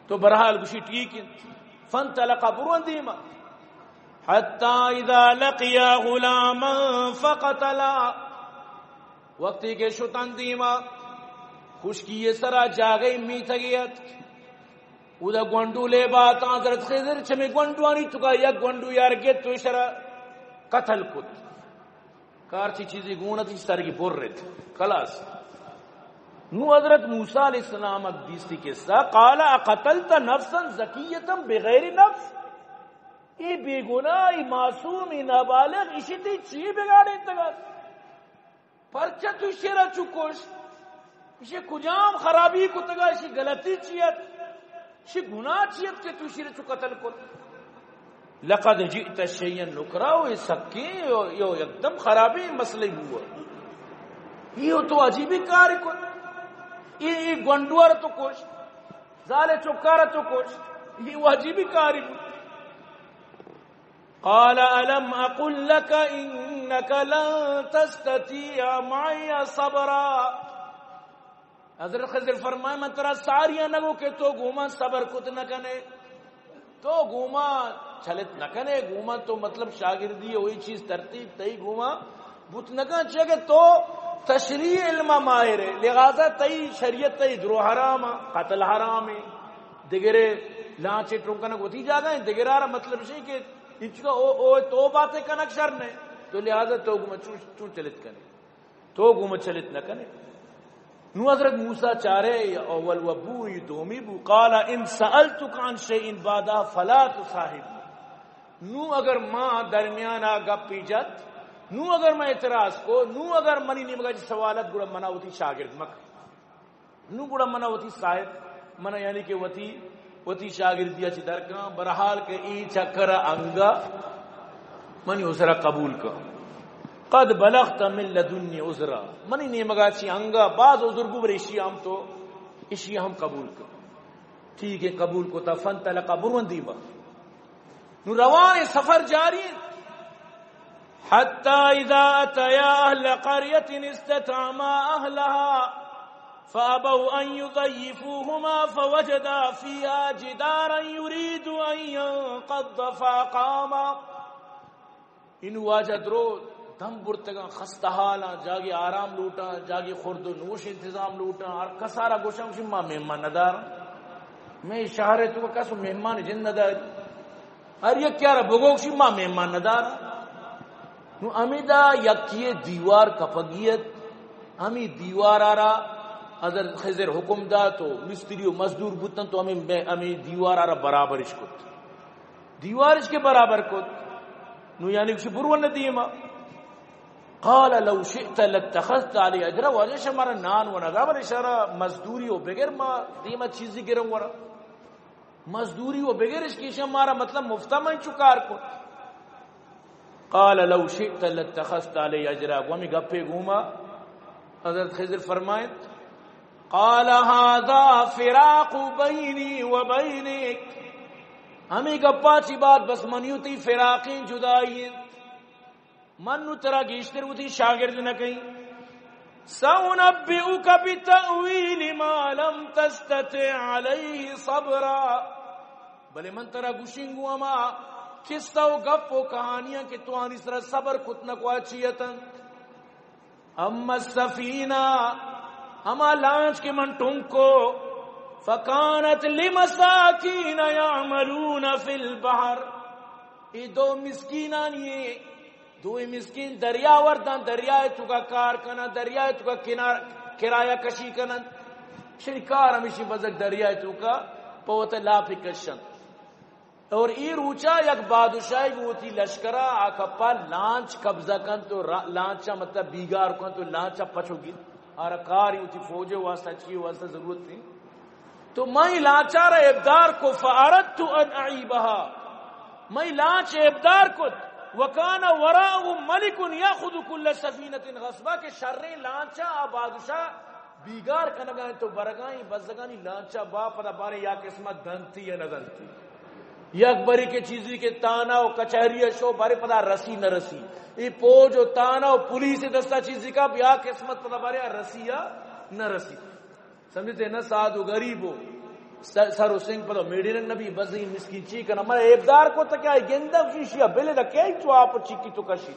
تو برحال گوشی ٹھیک ہے۔ فانطلقا، برون دیما۔ حتی اذا لقیا غلاما فقتلا۔ وقتی کہ شتن دیما، خشکی سرا جاگئی میتگی ات۔ اودا گونڈو لے باتاں، حضرت خضر چمی گونڈوانی توکا یک گونڈو یار گت تو شرا قتل کت۔ کارچی چیزی گون ات، سرگی برت۔ خلاص۔ نو حضرت موسیٰ علیہ السلام ات دیستی قصہ، قال اقتلت نفسا زکیة بغیر نفس؟ ای بے گناہ، ای معصوم، ای نابالغ، اشی تی چی بگاڑے تگا؟ پرچہ تو شیرا چو کشت؟ اشی کجام خرابی کتگا؟ اشی غلطی چی ات؟ اشی گناہ چی ات کہ تو شیرا چو قتل کت؟ لقد جئت شیئا نکرا، و سکیں یو، یو یکدم خرابیں مسئلہ ہوا۔ یہ تو عجیبی کار کت۔ یہ، یہ گونڈوار تو کشت، زال چکار تو کشت، یہ عجیبی کاری بود۔ قال ألم أقل لك إنك لن تستطيع معي صبرا۔ حضرت خضر فرمائے، من ترا ساریاں نگو کہ تو گوما صبر کت نہ کنے، تو گوما چلت نہ کنے، گوما تو مطلب شاگردی ہوئی چیز ترتیب تئی گوما بوت نہ کن، چیا کہ تو تشریع علم ماہر ہے، لہذا تئی شریعت تئی درو حرام، قتل حرام ہے، دگرے لانچے ٹرونکنا وتی جاگہ ہیں، دگرارا مطلب شی کہ انچکا او، او تو باتیں کنک شر نے، تو لہذا تو گوما چون، چون چلت کنے۔ تو گوما چلت نہ کنے۔ نو حضرت موسیٰ چارے، اول و بو، ای دومی بو، قال ان سألتك عن شيء بعدها فلا تصاحبني۔ نو اگر ما درمیان آ گپی جت، نو اگر ما اعتراض کو، نو اگر منی نیمگا چی سوالت، گڑا منا وتی شاگرد مک۔ نو گڑا منا وتی صاحب، منا یعنی کہ وتی، وتی شاگردیا چی درکاں، برحال کہ ای چکر انگا منی عذرا قبول کن۔ قد بلغت من لدني عذرا، منی نیمگا چی انگا باز عذر بو، بر اشی ہم تو، اشی ہم قبول کن۔ ٹھیک ہے، قبول کو تا، فانطلقا، برون دیما۔ نو روان سفر جاری۔ حتى إذا أتيا أهل قرية استطعما أهلها فأبوا أن يضيفوهما فوجدا فيها جدارا يريد أن ينقض فأقامه۔ انو واجہ درو دم برتگاں، خستہ حالاں، جاگے آرام لوٹاں، جاگے خورد و نوش انتظام لوٹاں، ہر کسارا گوشاں، گوشی ما مہمان نداراں، میں شہر تو کس مہمان جند نداری۔ ہر یک کیارا بگو، گوشی ما مہمان نداراں۔ نو ہمیدا یکی دیوار کپگیت، ہمی دیوارا را حضرت خضر حکم دات و مستری و مزدور بوتن تو ہمی، ہمی دیوارا را برابرش کت۔ دیوارش کہ برابر کت، نو یعنی گوشی برو نہ دیما۔ قال لو شئت لاتخذت علي أجرا، واجہ شمارا نان و ندا، بلے شرا مزدوری و بگر ما دیما چیزی گرم ورا۔ مزدوری و بگر اش کہ شمارا مطلب مفتا من چو کار کت۔ قال لو شئت لاتخذت علي أجرا، گو ہمی گپے گوما حضرت خضر فرمائیت، قال هذا فراق بيني وبينك، ہمے گپا چی بعد بس منی و تئی فراقیں، جدائی انت۔ من نو ترا گیشتر وتی شاگرد نہ کئیں۔ سأنبئك بتأويل ما لم تستطع عليه صبرا، بلے من ترا گوشیں گوں ہما قصہ و گپ و کہانیاں کہ تو آنی سرا صبر کت نہ کوا چی اتنت۔ اما السفینہ، ہما لانچ کہ من ٹنکو، فکانت لمساکین یعملون فی البحر، اے دو مسکینانی، دوئیں مسکین دریا ورداں، دریائے توکا کار کناں، دریائے توکا کنار، کرایہ کشی کنن۔ شری کار ہمیشی بزگ دریائے توکا پہ وت لاپی کشن۔ اور ای روچا یک بادشاہی گوں وتی لشکرا آ کپا لانچ قبضہ کنت و را-، لانچا مطلب بیگار کنت و لانچا پچو گیت۔ آرا کاری وتی فوجے واسطہ، چی واسطہ ضرورت نہیں۔ تو من لانچا را ابدار کو، فأردت أن أعيبها، من لانچ ابدار کت، وكان وراءهم ملك يأخذ كل سفينة غصبا، کہ شریں لانچا آ بادشاہ بیگار کنگا انت و برگا انت، بزگانی لانچا با پدا بارے یا قسمت دنتی یا نہ دنتی۔ یک بری کہ چیزی کہ تانا و کچہری شو بارے پدا رسی نہ رسی۔ ای پوج و تانا و پولیس دستا چیزی کا یا قسمت پدا بارے رسی یا نہ رسی۔ سمجھتے نا، ساد و غریب و س-، سر و سنگ پدا میڈیرن نبی، بزی مسکین چی کنا، من ابدار کو تکیا گندم شیشیا بلے دا کئی تو آپ چیکی تو کشی۔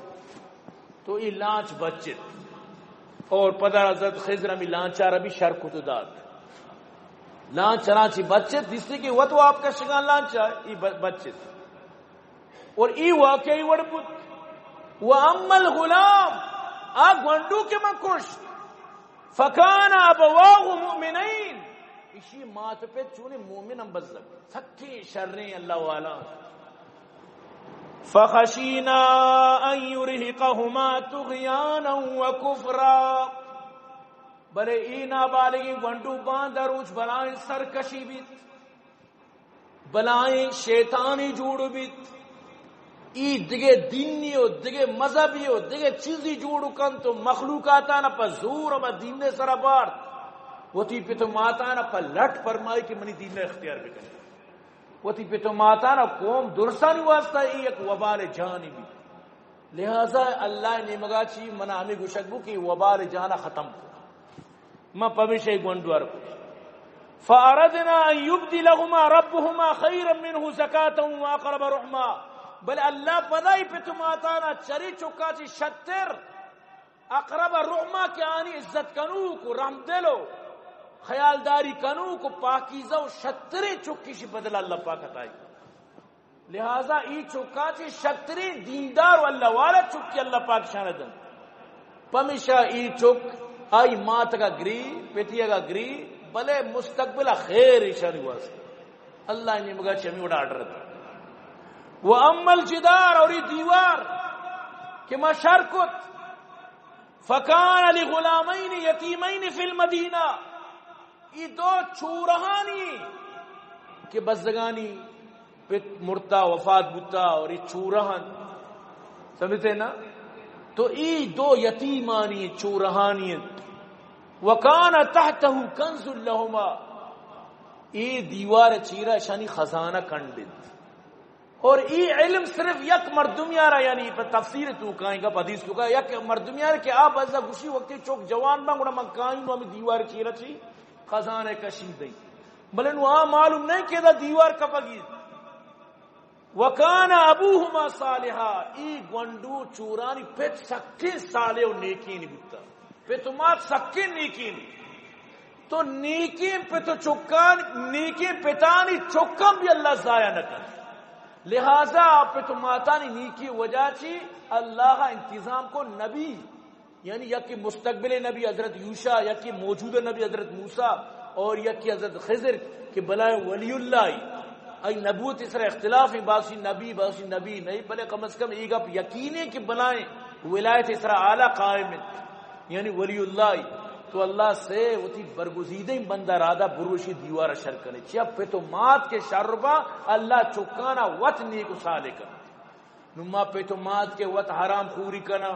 تو ای لانچ بچت۔ اور پدا حضرت خضر ہمی لانچا را بھی شر کت و دات۔ لانچ چرانچی بچت، دیستی کہ وت و آپ کشگان لانچا، ای ب-، بچت۔ اور ای واقعی وڑ بوت۔ و اما الغلام، آ گونڈو کہ من کشت، فکان ابواہ مؤمنین، اشی مات پت چونیں مومن ہم بزگ، سکیں شریں اللہ والا۔ فخشینا ان یرهقهما طغیانا و کفرا۔ بلے اے نابالغیں گونڈو باندا روچ بلائیں سرکشی بیت، بلائیں شیطانی جوڑ بیت، ای دگہ دینی و دگہ مذہبی و دگہ چیزی جوڑ کنت و مخلوقاتانا پہ زور ہما دین سرا بارت، وتی پت و ماتانا پہ لٹ فرمائی کہ منی دین اختیار بکن۔ وتی پت و ماتانا قوم درسانی واسطہ ای یک وبال جانی بی۔ لہذا اللہ نیمگا چی منا ہمیں گوشگ بو کہ وبال جانا ختم کو۔ ما پمیشہ ای گونڈوار کو۔ فأردنا أن يبدلهما ربهما خيرا منه زكاة وأقرب رحما۔ بلے اللہ پدا ای پت و ماتانا چری چکا چی شتر اقرب رحما کہ آنی عزت کنوک و رحمدل و خیالداری کنوک و پاکیزہ و شتریں چکیشی بدل اللہ پاک عطائی۔ لہذا ای چکاں چہ شتریں دیندار و اللہ والا چکی اللہ پاک شان دن۔ پمیشا ای چک آئی ماتگا گری، پتیگا گری، بلے مستقبل خیر ایشانی واسطہ اللہ نیمگا چمی وڑا آرڈر دا۔ و اما الجدار، اور ای دیوار کہ ما شر کت، فکان لغلامین یتیمین فی المدینہ، ای دو چورہانی کہ بزگانی پت مرتا وفات بوتا اور ای چورہن، سمجھتے نا؟ تو ای دو یتیمانی چورہانی انت۔ وکان تحتہ کنز لہما، ای دیوار چیرا شانی خزانہ کنڈ انت۔ اور ای علم صرف یک مردمیارا، یعنی پہ تفسیر تو کائیں گا، پہ حدیث تو کا، یک مردمیارا کہ آ بزا گوشی وقتی چوک جوان باں، گڑا من کائیں نو ہمیں دیوار چیرا چی خزانہ کشی دیں۔ بلے نو آ معلوم نہیں کہ دا دیوار کپگی۔ وکان ابوہما صالحا، ای گونڈو چورانی پت سکیں صالح و نیکینی بوتا۔ پت و مات سکیں نیکینی۔ تو نیکیں پت و چکان، نیکیں پتانی چکان بھی اللہ ضائع نہ کن۔ لہذا پت و ماتانی نیکی وجہ چی اللہ انتظام کو نبی، یعنی یکی مستقبل نبی حضرت یوشع، یکی موجود نبی حضرت موسیٰ، اور یکی حضرت خضر کہ بلائیں ولی اللہ ای۔ ای نبوت اس طرح اختلاف ہیں، بعضی نبی، بعضی نبی نہیں، بلے کم از کم ایک گپ یقین ہے کہ بلائیں ولایت اس طرح اعلیٰ قائم ہے، یعنی ولی اللہ ای۔ تو اللہ سے وتی برگزیدہ بندہ رادا بروشی دیوار شر کنے۔ چیا پت و مات کے شر با اللہ چکانا وت نیک و صالح کن۔ نو ما پت و مات کے وت حرام خوری کنا،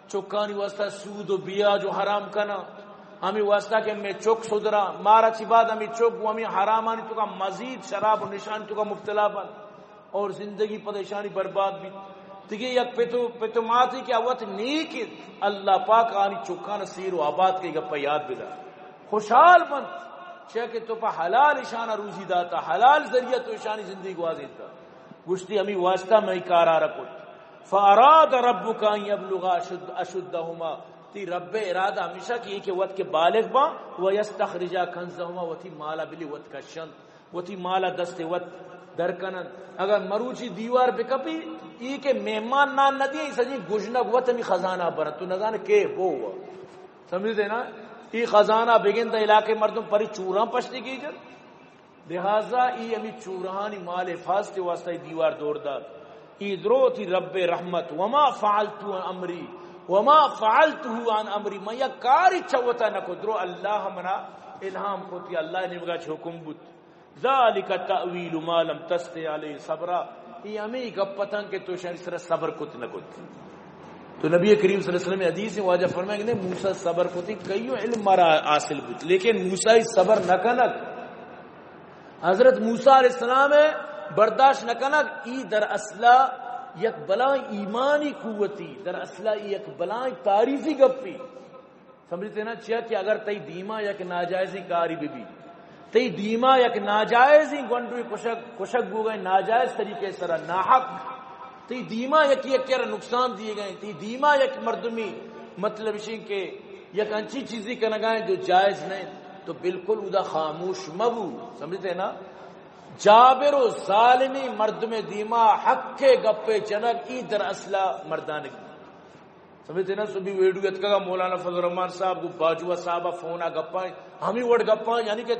چکانی واسطہ سود و بیاج و حرام کنا، ہمیں واسطہ کہ میں چک سدرا، مارا چی بعد ہمیں چک و ہمیں حرامانی تو کا مزید شراب و نشان تو کا مبتلا بن اور زندگی پریشانی برباد بھی۔ دیگه یک پت و، پت و ماتی کہ وت نیک اللہ پاک آنی چکان سیر و آباد کے گپا یاد بدار۔ خوشحال بنت، چیا کہ تو پہ حلال اشانا روزی داتا، حلال ذریعہ تو اشانی زندگی گوازینتا۔ گوشتی، ہمیں واسطہ میں کارا رکت۔ فاراد ربک ان یبلغا اشد، اشدہما۔ تی رب ارادہ ہمیشہ کہ یہ کہ وت کے بالغ باں، و یستخرجا کنزہما، وتی مالا بلی وت کشنت، وتی مالا دست وت در کننت۔ اگر مروچی دیوار بکپی، ای کہ مہمان نان ندی، ای سجی گژنگ وت ہمی خزانہ برنت، تو نزانے کے بو۔ سمجھتے نا؟ ای خزانہ بگند علاقے مردم پری چوراں پشتی کی جن۔ لہذا ای ہمی چورہانی مال حفاظت واسطہ ای دیوار دور دات۔ ای درو تی رب رحمت، وما فعلت عن امری، وما فعلته عن امری، من یک کاری چوتا نکو، درو اللہ منا الہام کو تی، اللہ نیمگا چھ حکم بوت۔ ذالک تأویل ما لم تستطع علیہ صبرا، ای ہمیں گپتاں کہ تو شان سر صبر کت نہ کت۔ تو نبی کریم صلی اللہ علیہ وسلم حدیث واجہ فرمائے کہ موسیٰ صبر کتی، کئیو علم مارا حاصل بوت، لیکن موسیٰ صبر نہ کنگ، حضرت موسیٰ علیہ السلام برداشت نہ کنگ، ای در اصلا یک بلائیں ایمانی قوتی، در اصلا ای یک بلائیں تعریفی گپی۔ سمجھتے نا؟ چیا کہ اگر تئی دیما یک ناجائزیں کاری بہ بی، تئی دیما یک ناجائزیں گونڈوے کشگ، کشگ بوگئے ناجائز طریقے سرا، ناحق، تئی دیما یکی یکی را نقصان دیگئے، تئی دیما یک مردمی مطلب اشیں کہ یک انچی چیزی کنگائیں جو جائز نہیں، تو بالکل ادا خاموش مبو۔ سمجھتے نا؟ جابر و ظالمی مردم دیما حق گپے جنگ ای در اصلا مردانگی۔ سمجھتے نا؟ سبھی ویڈیو اتکگا مولانا فضل الرحمان صاحب گو باجوہ صاحب فون آ گپاں، ہمیں وڑ گپاں، یعنی کہ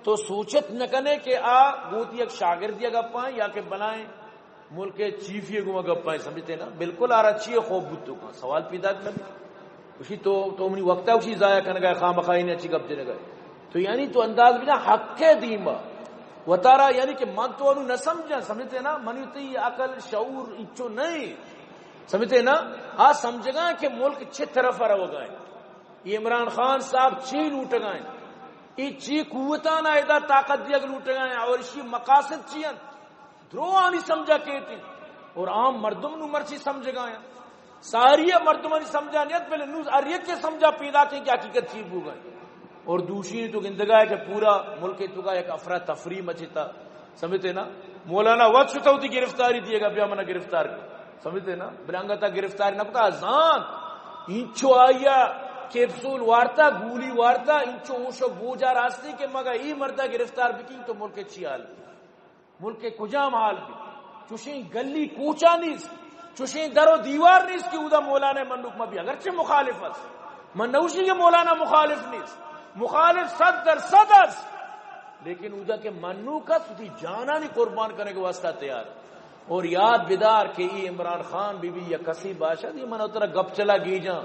تو سوچت نہ کنے کہ آ گوتی یک شاگردی گپاں یا کہ بلائیں ملک چیفی گو گپاں، سمجھتے نا؟ بالکل آرا چیئے خوب بوت تو کاں سوال پیدا نہ بی۔ اسی تو، تو منی وقتا اسی ضائع کنگا، خامخواہی نے اچھی گپ جنگا۔ تو یعنی تو انداز بنا حق دیما وتارا، یعنی کہ من تو انو نہ سمجھاں، سمجھتے نا؟ منی تی عقل شعور اچو نہیں۔ سمجھتے نا؟ آ سمجھگا کہ ملک چھ طرف روگا ہے، یہ عمران خان صاحب چی لوٹگا ہے۔ اے چی قوتاں ادا طاقت دیگ لوٹگا ہیں اور اشی مقاصد چی انت؟ دروہانی سمجھا کیتی اور عام مردم نو مرچی سمجھگا ہیں۔ ساری مردمانی سمجھا نیت، بلے نو ہر یک کے سمجھا پیدا کہ حقیقت چی بوگا ہے۔ اور دوشی تو گندگا ہے کہ پورا ملک توکا یک افراتفری مچتا۔ سمجھتے نا؟ مولانا وت شتا ہوتی گرفتاری دیے گا، بیا منا گرفتار کر۔ سمجھتے نا؟ بلے انگتا گرفتاری نہ کتا، زان انچو آیا کیپسول وارتا، گولی وارتا، انچو ہوش و بوجا راستی کہ مگا ای مردا گرفتار بکی تو ملک چی حال بی؟ ملک کجام حال بی؟ چوشیں گلی کوچا نیست، چوشیں در و دیوار نیست کہ اودا مولانا منوک مبی، اگرچہ مخالف است۔ من نوشی کہ مولانا مخالف نیست، مخالف صد در صد است، لیکن اودا کہ منوک است، وتی جانانی قربان کرنے کے واسطہ تیار ہے۔ اور یاد بدار کہ ای عمران خان بی بی یا کسی باشد، ای من ترا گپ چلا گیجاں۔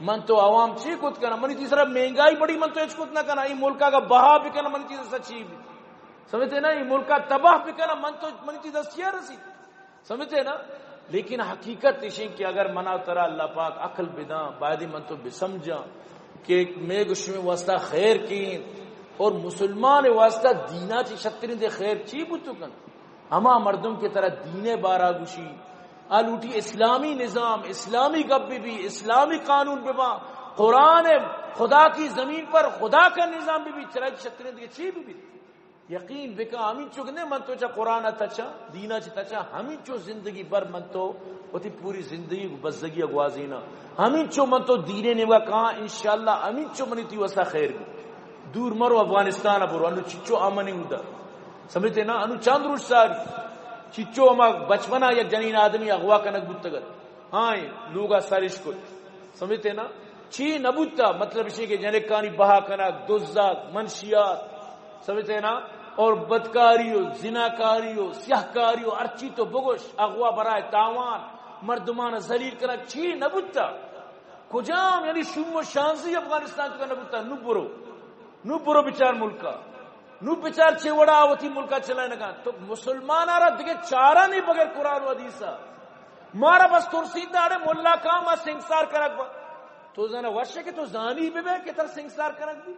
من تو عوام چی کت کنا؟ منی تیسرا مہنگائی بڑی، من تو ہچ کت نہ کنا۔ ای ملکا کا بہا بکنا، منی تیسرا چی بی؟ سمجھتے نا؟ ای ملکا تباہ بکنا، من تو، منی تیسرا چی رسی؟ سمجھتے نا؟ لیکن حقیقت اشیں کہ اگر منا ترا اللہ پاک عقل بداں، بایدی من تو بسمجھاں کہ میں گشمے واسطہ خیر کین اور مسلمان واسطہ دینا چی شترین دے خیر چی بوتو کن؟ ہما مردم کہ ترا دین بارا گوشی، آ لوٹی اسلامی نظام، اسلامی گپ بی بی، اسلامی قانون ببا، قرآن، خدا کی زمین پر خدا کا نظام بی بی، چرا شترین دے چی بی بی؟ یقین بکا، ہمینچو کہ نہ من تو چا قرآن تچا، دینا چی تچا، ہمینچو زندگی بر من تو وتی پوری زندگی بزگی گوازینا۔ ہمینچو من تو دینے نیمگا کہاں، انشاءاللہ ہمینچو منی تی واسطہ خیر بی۔ دور مرو، افغانستان برو، انو چچو امنی اودا۔ سمجھتے نا؟ انو چند روچ ساری چچو ہما بچپنا یک جنین آدمی اغوا کنگ بوتگت۔ ہاں، لوگا سرش کت۔ سمجھتے نا؟ چی نبوتا، مطلب اشی کہ جنکانی بہا کنگ، دزگ، منشیات، سمجھتے نا؟ اور بدکاری و زناکاری و سیاہکاری و ہرچی تو بگوش، اغوا برائے تاوان، مردمان ذلیل کنگ، چی نبوتا؟ کجام یعنی شوم و شانزی افغانستان تو نبوتا؟ نو برو، نو برو بچار ملکا، نو بچار چے وڑا وتی ملکا چلائنگا۔ تو مسلمانا را دگہ چارہ نہیں بغیر قرآن و حدیثا۔ مارا بس ترسیندا اڑے ملا کاں ما سنگسار کنگ با۔ تو زانا وش کہ تو زانی ببے کہ تر سنگسار کنگ بی۔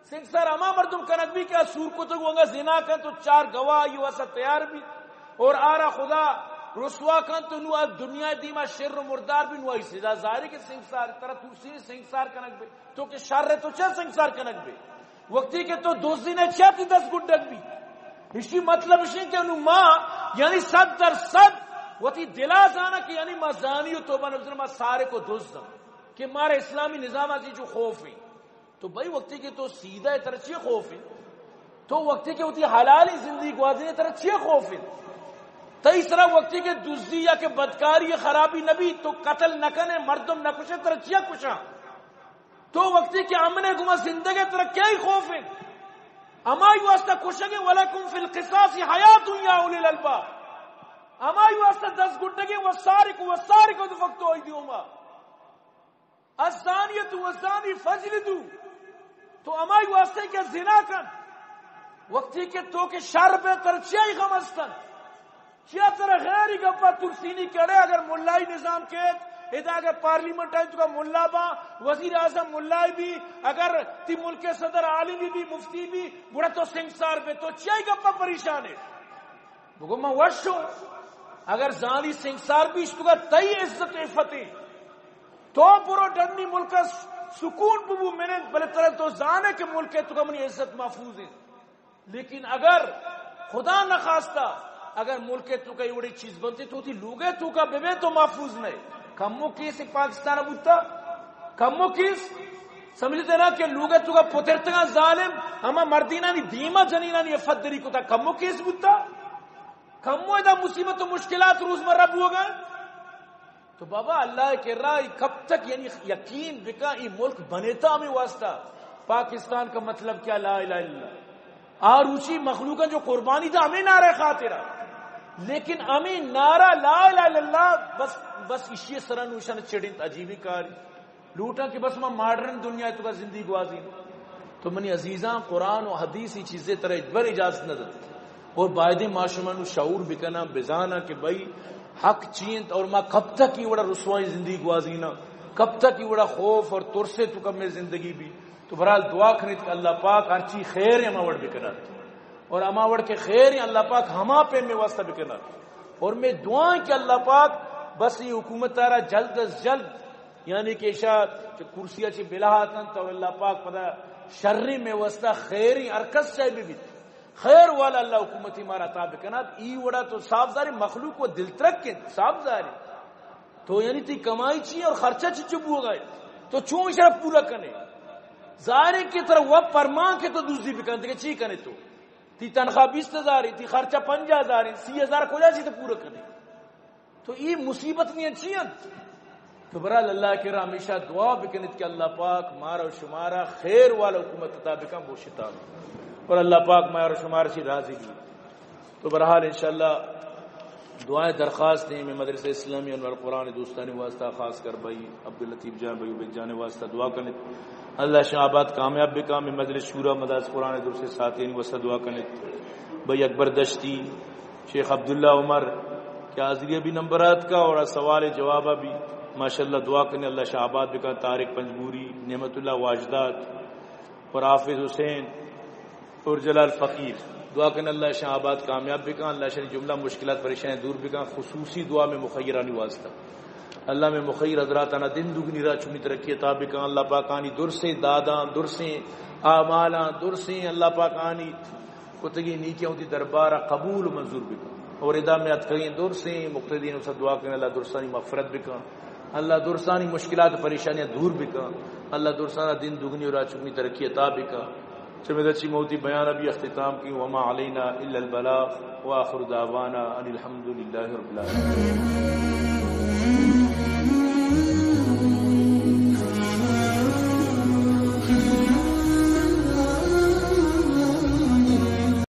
سنگسار ہما مردم کنگ بی کہ آ سور کتگ و انگا زنا کن تو چار گواہ آئی واسطہ تیار بی اور آرا خدا رسوا کن تو نو آ دنیا دیما شر و مردار بی، نو آئی سزا ظاہر ہے کہ سنگسار، ترا ترسینی سنگسار کنگ بی۔ تو کہ شر ہے تو چہ سنگسار کنگ بی؟ وقتی کہ تو دزینے چیا تی دست گڈگ بی؟ اشی مطلب اشی کہ انو ما یعنی صد در صد وتی دلا زانا کہ یعنی ما زانی و توبہ نبزن، ما سارق و دزم کہ مارا اسلامی نظام ازی جو خوف ہیں۔ تو بھئی وقتی کہ تو سیدھا ہے ترا چی خوف ہیں؟ تو وقتی کہ وتی حلالی زندگی گوازینے ترا چی خوف ہیں؟ تئی سرا وقتی کہ دزی یا کہ بدکاری یا خرابی نبی تو قتل نکنے، مردم نکشے، ترا چیا کشاں؟ تو وقتی کہ امن گما زندگ ہے، ترا کئی خوف ہیں؟ ہمائی واسطہ کشگے، ولکم فی القصاص حیات یا اولی الالباب۔ ہمائی واسطہ دست گڈگے، والسارق والسارقۃ فاقطعوا ایدیہما۔ الزانیۃ والزانی فاجلدوا۔ تو ہمائی واسطے کہ زنا کن، وقتی کہ تو کہ شر بے، تر چیائی غم استن؟ چیا ترا غیری گپا ترسینی کڑے؟ اگر ملائی نظام کیت، ادا اگر پارلیمنٹ آئی تو کا ملا با، وزیر اعظم ملائی بی، اگر تی ملک صدر عالمی بی، مفتی بی، گڑا تو سنگسار بے، تو چیائی گپا پریشان ہے؟ بگو من وش ہوں۔ اگر زانی سنگسار بیش تو کا تئی عزت عفت ہے۔ تو برو ڈنی ملک سکون ببو منند، بلے ترا تو زانے کہ ملک تو کا منی عزت محفوظ ہے۔ لیکن اگر خدا نخواستہ اگر ملک تو کا وڑی چیز بنتی تو تی لوگے تو کا ببے تو محفوظ نہیں۔ کمو کیس پاکستان بوتا، کمو کیس سمجھتے نا کہ لوگے تو کا پترتگا ظالم، ہما مردینانی دیما جنینانی عفت دری کتا، کمو کیس بوتا، کمو ادا مصیبت و مشکلات روزمرہ بوگا۔ تو بابا اللہ کے راہ کب تک یعنی یقین بکا ای ملک بنے تا ہمیں واسطہ؟ پاکستان کا مطلب کیا؟ لا الہ الا اللہ۔ آ روچی مخلوقاں جو قربانی دا ہمیں نعرہ خاطرہ، لیکن ہمیں نعرہ لا الہ الا اللہ بس، بس اشی سرا نوشن چڑنت عجیبی کاری۔ لوٹاں کہ بس ما ماڈرن دنیا تو کا زندگی گوازی۔ تو منی عزیزاں، قرآن و حدیث ای چیزیں ترا ادبر اجازت نہ دنت۔ اور بایدیں ما شما نو شعور بکناں، بزاناں کہ بھئی حق چی انت اور ما کب تک ای وڑا رسوائی زندگی گوازیناں، کب تک ای وڑا خوف اور ترسے تو کمے زندگی بی۔ تو بہرحال دعا کنیت کہ اللہ پاک ہرچی خیر ہما وڑ بکنات، اور ہما وڑ کہ خیر اللہ پاک ہما پیم میں واسطہ بکنات۔ اور میں دعا کہ اللہ پاک بس یہ حکومت آرا جلد از جلد، یعنی کہ ایشا کہ کرسی چی بلاہاتن، تو اللہ پاک پدا شریں میں واسطہ خیریں ہر کس چاہے بہ بیت، خیر والا اللہ حکومتی مارا عطا بکنات۔ ای وڑا تو صاف ظاہر مخلوق و دل ترک انت، صاف ظاہر۔ تو یعنی تی کمائی چی اور خرچہ چی چو بوگا ہے، تو چون شرف پورا کنے؟ ظاہر ہے کہ ترا وہ پرمان کہ تو دوزی بکن، دیگه چی کنے تو؟ تی تنخواہ بیست ہزار ہے، تی خرچہ پنجاہ ہزار ہے، سی ہزار کجا چی تو پورا کنے؟ تو ای مصیبت نہیں اچھی انت۔ تو برحال اللہ کے را ہمیشہ دعا بکنیت کہ اللہ پاک مارا و شمارا خیر والا حکومت عطا بکن بوشتان، اور اللہ پاک مارا و شمارا چی راضی بھی۔ تو برحال انشاءاللہ دعائیں درخواست ہیں میں مدرسہ اسلامی انوار قرآن دوستانی واسطہ، خاص کر بھائی عبداللطیف جان، بھائی عبید جان واسطہ دعا کنیت۔ اللہ شاہ آباد کامیاب بکن۔ میں مجلس شورا مدارس قرآن درس ساتین واسطہ دعا کنیت۔ بھائی اکبر دشتی، شیخ عبداللہ عمر کہ حاضری بھی نمبرات کا اور سوال جواب بھی، ماشاءاللہ دعا کنیت اللہ شاہ آباد بکن۔ طارق پنجگوری، نعمت اللہ واجداد اور حافظ حسین اور جلال فقیر، دعا کنیت اللہ شاہ آباد کامیاب بکن، اللہ شاہ جملہ مشکلات پریشانی دور بکن، خصوصی دعا میں مخیرانی واسطہ۔ اللہ میں مخیر حضرات آنا دن دگنی را چنی ترقی عطا بکن، اللہ پاکانی درسیں داداں، درسیں اعمالاں، درسیں اللہ پاکانی کتگی نیکیاں وتی دربار ء قبول و منظور بکن۔ اور ادا میں اتکگیں درسیں مقتدین اسا دعا کنیں اللہ درسانی مغفرت بکن، اللہ درسانی مشکلات و پریشانیاں دور بکن، اللہ درسانا دن دگنی و راچگنی ترقی عطا بکن۔ چمیدا چی موتی بیان ابھی اختتام کی، وما علینا الا البلاغ، وآخر دعوانا ان الحمد للہ رب العالمین۔